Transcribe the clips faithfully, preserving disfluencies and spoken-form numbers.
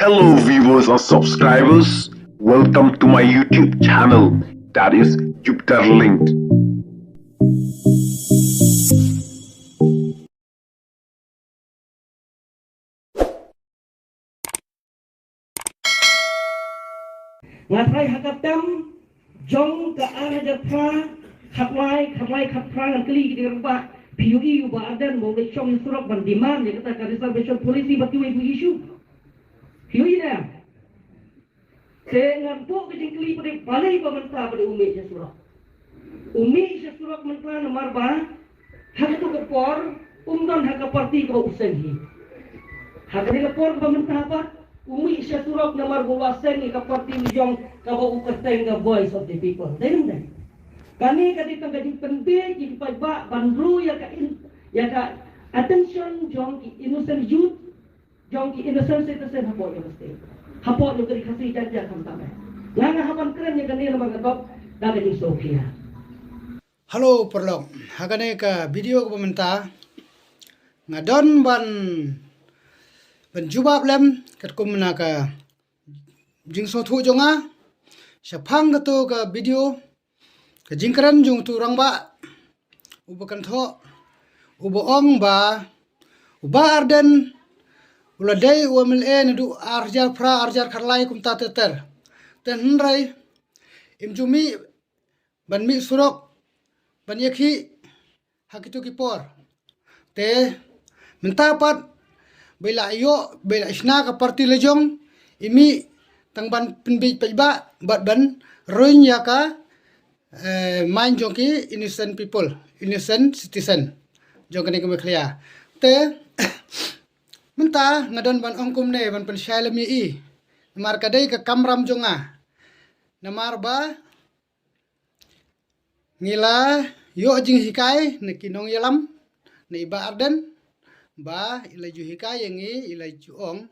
Hello, viewers and subscribers. Welcome to my YouTube channel, that is Jupiter Linked. Nga trai ha ka tem jong ka ar hajar phra, khatlai, khatlai, khatphra ngan kylli ki dei ba phi ïohi u Bah Ardent ba u leit shong surok ban demand ïa kata ka reservation policy ba kiwei ki issue. Phi ïohi ne? Te ngan buh ka jingkylli pat, balei ba mynta ba u mih sha surok? U mih sha surok mynta namar ba ha kato ka por um don ha ka party kaba u seng hi. Ha kane ka por kaba mynta pat u mih sha surok namar ba u la seng ïa ka party lajong kaba u kyrteng ka Voice of the People. Dei ne em? Kane ka dei tang ka jingpynbeit ïa ki paidbah ban rung ïa ka in, ïa ka attention jong ki innocent youth, jong ki innocent citizen hapoh jong ka state, hapoh jong ka ri Khasi Jaiñtia khamtam eh. Nga nga hap ban kren ïa kane namar nga tip da ka jingsngewkhia. Hello paralok, ha kane ka video kaba mynta nga don ban, ban jubab lem katkum na ka jingsngewthuh jong nga. Shaphang kato ka video, ka jingkren jong utu u rangbah uba kynthoh, uba ong ba u Bah Ardent u la dei u MLA naduh ar hajar phra, ar hajar khatlai kumta ter ter. Te hynrei im ju mih ban mih surok ban ïakhih ha kito ki por. Te mynta pat ba i la ïoh, ba i la shna ka party lajong, i mih tang ban pynbeit paidbah bad ban rung ïa ka, eh, mind jong ki innocent people, innocent citizen jong kane ka Meghalaya. Te mynta nga don ban ong kumne, ban pynshai lem ïa i, namar ka dei ka kamram jong nga. Namar ba ngi la ïoh jinghikai na ki nongïalam, na i Bah Ardent, ba i la ju hikai ïa ngi, i la ju ong,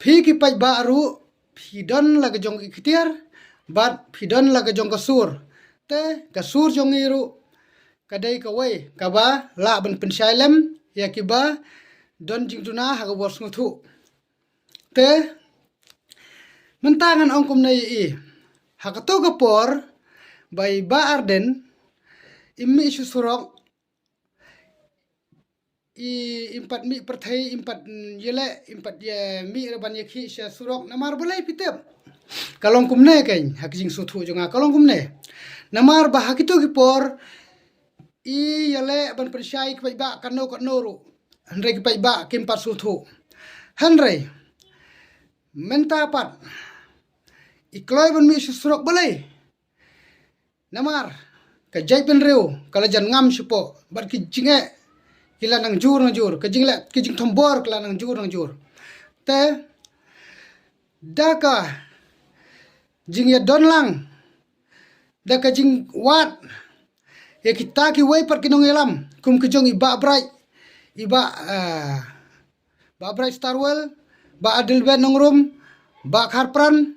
phi ki paidbah ruh phi don la ka jong ki ktien bad phi don la ka jong ka sur. Te ka sur jong ngi ruh ka dei kawei kaba lah ban pynshai lem ïa kiba don jingduna ha ka bor sngewthuh. Te mynta ngan ong kumne ïa i, ha kato ka por ba i Bah Ardent im mih sha surok, i, im pat mih pyrthei, im pat, mm, ïaleh, im pat ïa mih ruh ban ïakhih sha surok. Namar balei phi tip? Ka long kumne kein, ha ka jingsngewthuh jong nga ka long kumne. Namar ba ha kito ki por i ïaleh ban pynshai ki paidbah kano kano ruh, hynrei ki paidbah kim pat sngewthuh. Hynrei mynta pat i kloi ban mih sha surok. Balei? Namar ka jaitbynriew ka la jan ngam shapoh bad ki jingeh ki la nang jur nang jur, ka jingleh, ki jingthombor ki la nang jur nang jur. Te da ka jingïadon lang, da ka jingwad ïa kita kiwei pat ki nongïalam kum ki jong i Bah Bright, i Bah, ah, Bah Bright Starwell, Bah Adelbert Nongrum, Bah Kharpran,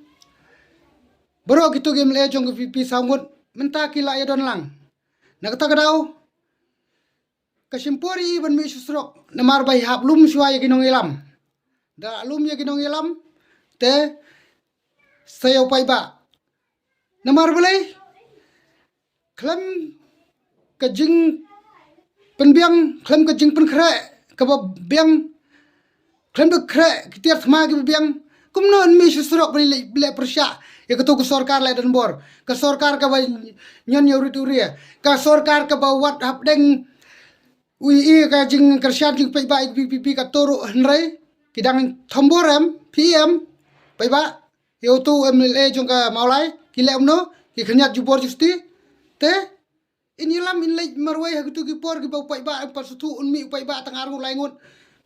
baroh kito ki MLA jong ka VPP saw ngut, mynta ki la ïadon lang. Na kata ka daw ka shim por ïa i ban mih sha surok namar ba i hap lum shuwa ïa ki nongïalam. Da lum ïa ki nongïalam te sa ïa u paidbah. Namar balei? Khlem ka jingpynbiang, khlem ka jingpynkhreh kaba biang, khlem da khreh ki tiar thma kiba biang, kumno yn mih sha surok ban leh, leh pyrshah ïa kato ka sorkar leh donbor, ka sorkar kaba ñion ïa u rit u ria, ka sorkar kaba wat hapdeng u i ka jingkyrshan jingpaidbah ïa ka VPP kato ruh. Hynrei ki dang thombor em, phi em, paidbah, ïa uto u MLA jong ka Mawlai, ki leh kumno, ki khynñiat jubor justi. Te in ïalam, in leit marwei ha kito ki por kiba u paidbah em pat sngewthuh, un mih u paidbah tang arngut laingut.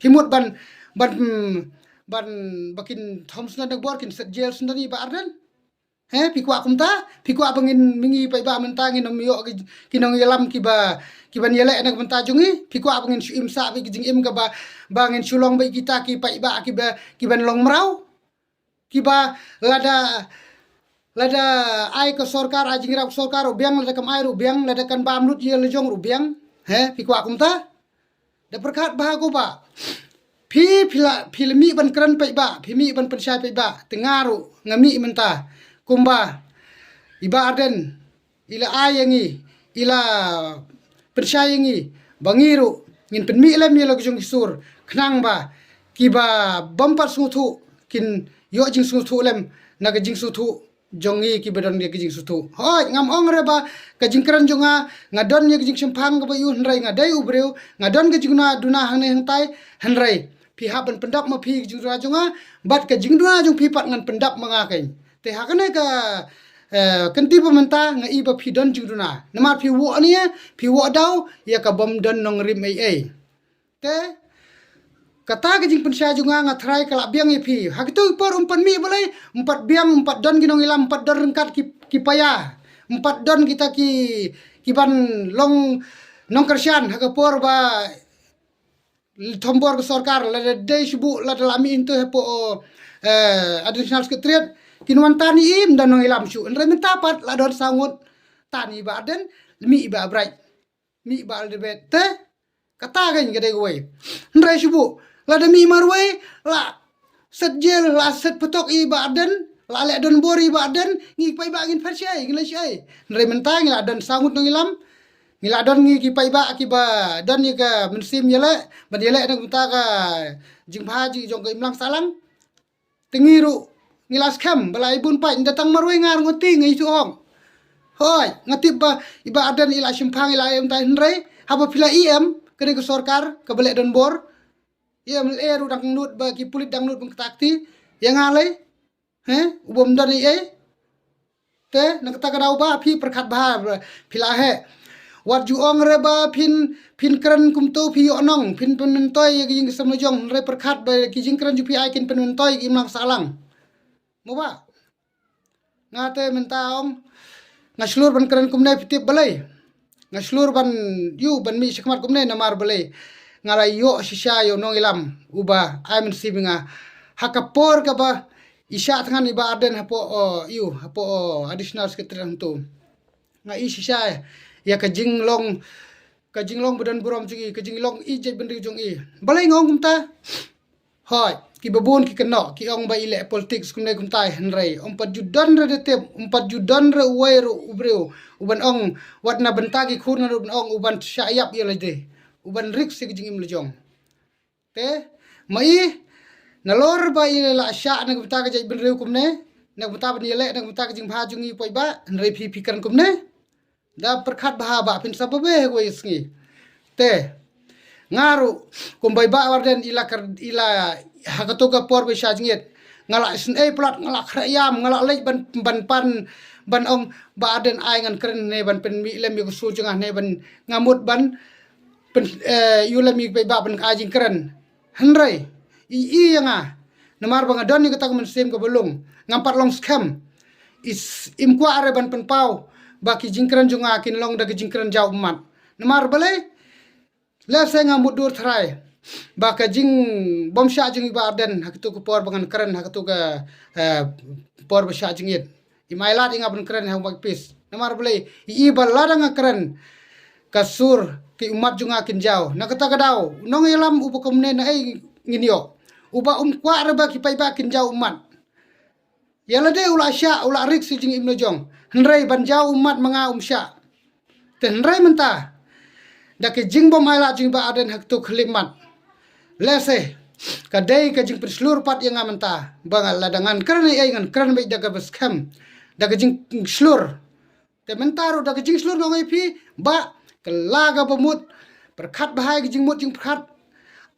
Phi mut ban, ban, ban, ba kin thom sngewdon donbor, kin set jail sngewdon ïa i Bah Ardent? He, phi kwah kumta? Phi kwah ba ngin, ma ngi paidbah mynta ngin ym ïoh ki, ki nongïalam kiba, kiban ïaleh na ka bynta jong ngi? Phi kwah ba ngin shu im sah beit ki jingim kaba, ba ngin shu long beit kita ki paidbah kiba, kiban long mraw? Kiba lada, lada ai ka sorkar, ai jingïarap sorkar ruh biang, lada kam ai ruh biang, lada kan bam lut ïa la jong ruh biang. He, phi kwah kumta? Da pyrkhat bha ko Bah. Phi, phi la, phi la mih ban kren paidbah, phi mih ban pynshai paidbah, te nga ruh nga mih mynta. Kumba i Bah Ardent i la ai ïa ngi, i la pynshai ïa ngi, ba ngi ruh ngin pynmih lem ïa la ka jong ki sur, khnang ba kiba bym pat sngewthuh kin ïoh jingsngewthuh lem na ka jingsngewthuh jong ngi kiba don ïa ka jingsngewthuh. Hooid, ngam ong re ba ka jingkren jong nga, nga don ïa ka jingshemphang kaba ïu, hynrei nga dei u briew, nga don ka jingduna duna hangne hangtai, hynrei phi hap ban pyndap ma phi ka jingduna jong nga, bad ka jingduna jong phi pat ngan pyndap ma nga keiñ. Te ha kane ka, eh, kynti ba mynta nga i ba phi don jingduna. Namar phi woh nia, phi woh daw ïa ka bym don nongrim ei ei. Te kata ka jingpynshai jong nga, nga tharai ka la biang ïa phi. Ha kito ki por um pat mih balei, um pat biang, um pat don ki nongïalam, um pat don ryngkat ki, ki paia, um pat don kita ki, ki ban long nongkyrshan ha ka por ba thombor ka sorkar, lada dei shu buh, lada la mih hangto hapoh, eh, Additional Secretariat, kin wan tan ïa i, ym don nongïalam shuh. Hynrei mynta pat la don saw ngut tan ïa i Bah Ardent, mih i Bah Bright, mih i Bah Elizabeth, te kata keiñ ka dei kawei. Hynrei shu buh, lada mih marwei, la set jel, la set patok ïa i Bah Ardent, la leh donbor ïa i Bah Ardent, ngi paidbah ngin phet shaei, ngin leh shaei. Hynrei mynta ngi la don saw ngut nongïalam, ngi la don ngi ki paidbah kiba don ïa ka mynsiem ïaleh, ban ïaleh na ka bynta ka jingbha jong ka imlang sahlang. Te ngi ruh ngi la skhem ba la i bun paid, ynda tang marwei nga ruh nga tieng, nga ithuh hok. Hooid, nga tip ba i Bah Ardent i la shemphang, i la em tai, hynrei haba phi la i em, kane ka sorkar kaba leh donbor, i em leh ruh dang nud ba ki pulit dang nud ban kata kti ïa nga lei. He, u bym don ei ei. Te na kata ka daw ba phi pyrkhat bha, phi la heh. Wat ju ong re ba phin, phin kren kumto phi ïoh nong, phin pynmyntoi ïa ka jingsem lajong, hynrei pyrkhat ba ki jingkren jong phi ai kin pynmyntoi ïa ka imlang sahlang. Mo Bah? Nga te mynta ong nga shlur ban kren kumne, phi tip balei nga shlur ban ïu, ban mih shakhmat kumne, namar balei? Nga la ïoh shisha ïa u nongïalam uba ai mynsiem ïa nga ha ka por kaba i shah thngan i Bah Ardent hapoh, o, ïu, hapoh, o, Additional Secretary hangto. Nga i shisha ïa ka jinglong, ka jinglong ba don burom jong i, ka jinglong i jaitbynriew jong i. Balei nga ong kumta? Hooid, kiba bun ki kynnoh, ki ong ba i leh politics kumne kumtai, hynrei um pat ju don re da tip, um pat ju don re uwei ruh u briew uban ong, wat na bynta ki khun ngan ruh ban ong, uban shah ïap ïa lade, uban risk ïa ka jingim lajong. Te ma i, nalor ba i la shah na ka bynta ka jaitbynriew kumne, na ka bynta ban ïaleh na ka bynta ka jingbha jong ngi paidbah, hynrei phi, phi kren kumne. Da pyrkhat bha Bah, phin sa babe ha kawei ka sngi. Te nga ruh kumba i Bah Ardent i la kren, i la, ha kato ka por ba i shah jingit, nga la isynei palat, nga la khreh ïam, nga la leit ban, ban pan, ban ong Bah Ardent, ai ngan kren ne ban pynmih lem ïa ka sur jong nga ne ban, nga mut ban pyn, eh, ïu lem ïa ki paidbah ban ai jingkren. Hynrei i, i ïa nga, namar ba nga don ïa kata ka mynsiem kaba lung, ngam pat long skhem. Is, im kwah re ban pynpaw ba ki jingkren jong nga kin long da ki jingkren jaw ummat. Namar balei? Lehse nga mutdur tharai ba ka jingbymshah jong i Bah Ardent ha kato ka por ba ngan kren ha kato ka, eh, por ba shah jingit, im ailad ïa nga ban kren ha u microphone. Namar balei? I, i ba lada nga kren ka sur ki ummat jong nga kin jaw. Na kata ka daw, u nongïalam uba kumne naei ngin ïoh? Uba um kwah re ba ki paidbah kin jaw ummat. Ïa lade u la shah, u la risk ïa ka jingim lajong. Hynrei ban jaw ummat ma nga um shah. Te hynrei mynta, da ka jingbym ailad jong i Bah Ardent ha kato ka khyllipmat, lehse ka dei ka jingpynshlur pat ïa nga mynta ba nga, lada ngan kren ei ei ngan kren beit da kaba skhem, da ka jingshlur. Te mynta ruh da ka jingshlur nga ong ïa phi Bah, kylla kaba mut, pyrkhat bha ïa ka jingmut jingpyrkhat.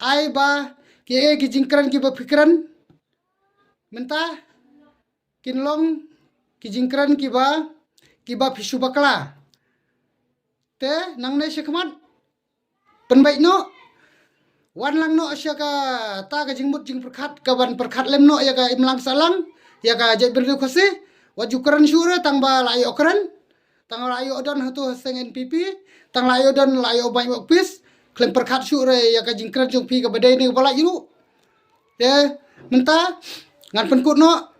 Ai ba kiei ki jingkren kiba phi kren mynta kin long ki jingkren kiba, kiba phi shu bakla. Te nangne shakhmat, pynbeit noh, wan lang noh sha kata ka jingmut jingpyrkhat, ka ban pyrkhat lem noh ïa ka imlang sahlang, ïa ka jaitbynriew Khasi. Wat ju kren shuh re tang ba la ïoh kren, tang la ïoh don hato ha seng N P P, tang la ïoh don, la ïoh ban ïoh pis. Khlem pyrkhat shuh re ïa ka jingkren jong phi kaba dei ne kaba laitluid. Te mynta ngan pynkut noh,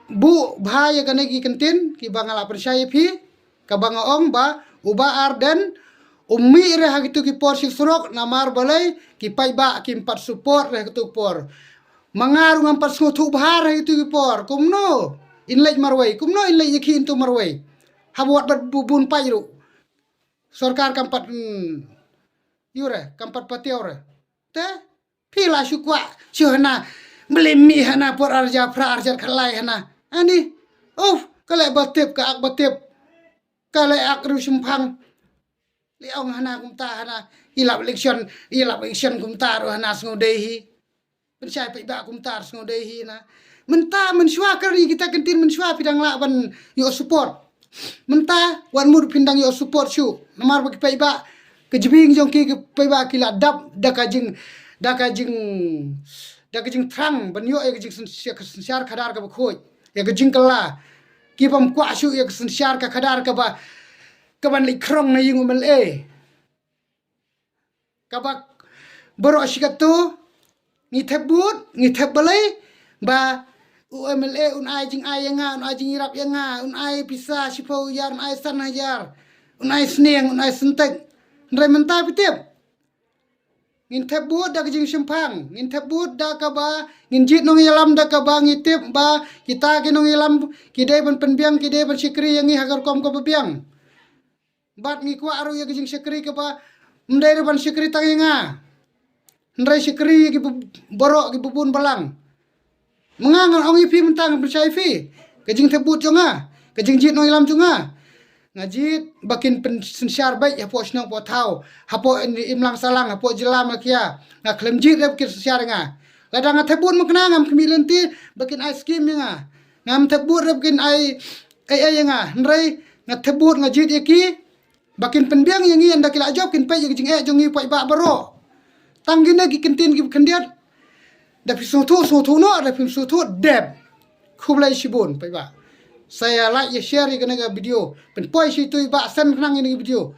buh bha ïa kane ki kyntien kiba nga la pynshai ïa phi, kaba nga ong ba u Bah Ardent U mih re ha kitu ki por shi surok, namar balei ki paidbah kim pat support re ha kitu ki por. Ma nga ruh ngam pat sngewthuh bha re ha kitu ki por. Kumno in leit marwei, kumno in leit ïa ki into marwei. Haba wat bad bu-, bun paid ruh. Sorkar kam pat, hmm, ïu re, kam pat patiaw re. Te phi la shu kwah shu hana, blim mih hana por arja phra arja khalai hana. Ani, uf, ka leh ba tip, ka ak ba tip. Ka leh ak riewshemphang. Leh ong hana kumta hana, i lap election, i lap election kumta ruh hana sngewdei hi. Pynshai paidbah kumta ruh sngewdei hi na. Mynta mynshuwa ka ri kita kyntien mynshuwa phi dang lah ban ïoh support. Mynta wat mut phin dang ïoh support shuh. Namar ba ki paidbah, ka jingbieng jong ki, ki paidbah ki la dap da ka jing, da ka jing, da ka jingthrang ban ïoh ïa ka jingsynshar, ka synshar khadar kaba khuid, ïa ka jingkylla. Ki bym kwah shuh ïa ka synshar ka khadar kaba, kaban leit khrong na ïing u M L A. Kaba baroh shi katto ngi thep vote, ngi thep balei, ba u M L A un ai jingai ïa nga, un ai jingïarap ïa nga, un ai pisa shiphew hajar, un ai san hajar, un ai sneng, un ai syntek. Hynrei mynta phi tip, ngin thep vote da ka jingshemphang, ngin thep vote da kaba ngin jied nongïalam da kaba ngi tip ba kita ki nongïalam ki dei ban pynbiang, ki dei ban shakri ïa ngi ha ka rukom kaba biang. Bad ngi kwah ruh ïa ka jingshakri kaba ym dei ruh ban shakri tang ïa nga, hynrei shakri ïa ki ba-, baroh ki babun balang. Ma nga ngan ong ïa phi mynta, ngan pynshai ïa phi ka jingthep vote jong nga, ka jingjied nongïalam jong nga. Nga jied ba kin pynsynshar beit hapoh shnong hapoh thaw, hapoh im-, imlang sahlang, hapoh jylla Meghalaya. Nga khlem jied re ba kin synshar ïa nga. Lada nga thep vote mynta ngam khmih lynti ba kin ai skim ïa nga. Ngam thep vote re ba kin ai ei ei ïa nga. Hynrei nga thep vote, nga jied ïa ki ba kin pynbiang ïa ngi, ynda ki la jop kin peit ïa ka jingeh jong ngi paidbah baroh. Tang kine ki kyntien kiba khyndiat. Da phi sngewthuh, sngewthuh noh, da phim sngewthuh, dep. Khublei shibun paidbah. Sa ïa like, ïa share ïa kane ka video. Pynpoi shi tu i Bah Sen Khnang ïa kane ka video.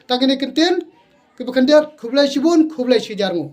Tang kine ki kyntien kiba khyndiat, khublei shibun, khublei shihajar nguh.